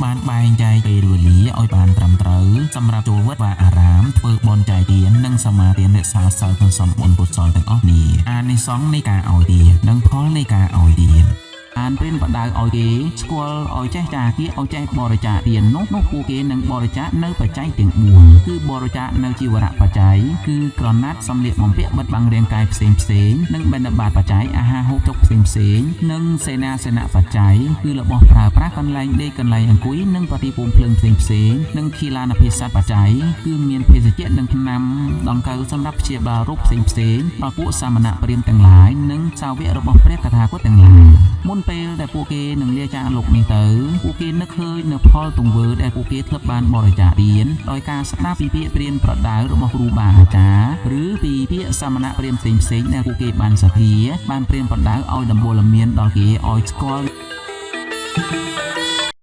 បានបែងចែកពេលវេលាឲ្យបានត្រឹមត្រូវសម្រាប់ចូលវត្តវាអារាមធ្វើបុណ្យចែកទាននិងសមាទានរក្សាសិលសន្សំបុណ្យកុសលទាំងអស់គ្នាអានិសង្សនៃការឲ្យទាននិងផលនៃការឲ្យទាន អានព្រានបដៅឲ្យគេស្គាល់ឲ្យចេះចាគៀឲ្យចេះបរិច្ចាគទាននោះនោះពួកគេនឹងបរិច្ចាគនៅបច្ច័យទាំង4គឺបរិច្ចាគនៅជីវរបច្ច័យគឺក្រណាត់សម្លៀកបំពាក់បិទបាំងរាងកាយផ្សេងផ្សេងនិងបិណ្ឌបាតបច្ច័យអាហារហូបចុកផ្សេងផ្សេងនិងសេនាសនៈបច្ច័យគឺរបស់ប្រើប្រាស់កន្លែងដេកកន្លែងអង្គុយនិងប្រទីភូមិភ្លើងផ្សេងផ្សេងនិងខីឡានភេសជ្ជបច្ច័យគឺមានភេសជ្ជៈនិងថ្នាំដង្កូវសម្រាប់ព្យាបាលរោគផ្សេងផ្សេងដល់ពួកសាមណព្រាហ្មណ៍ទាំងឡាយនិងសាវករបស់ព្រះកថាគតទាំងឡាយ មុនពេលដែលពួកគេនឹងលាចាកលោកនេះទៅពួកគេនឹកឃើញនៅផលទង្វើដែលពួកគេធ្លាប់បានបរិច្ចាគទានដោយការស្ដាប់ពីពាក្យព្រានប្រដៅរបស់គ្រូបាអាចារ្យឬពីពាក្យសាមណព្រាហ្មណ៍ផ្សេងៗដែលពួកគេបានសទ្ធាបានព្រានប្រដៅឲ្យដំបូន្មានដល់គេឲ្យស្គាល់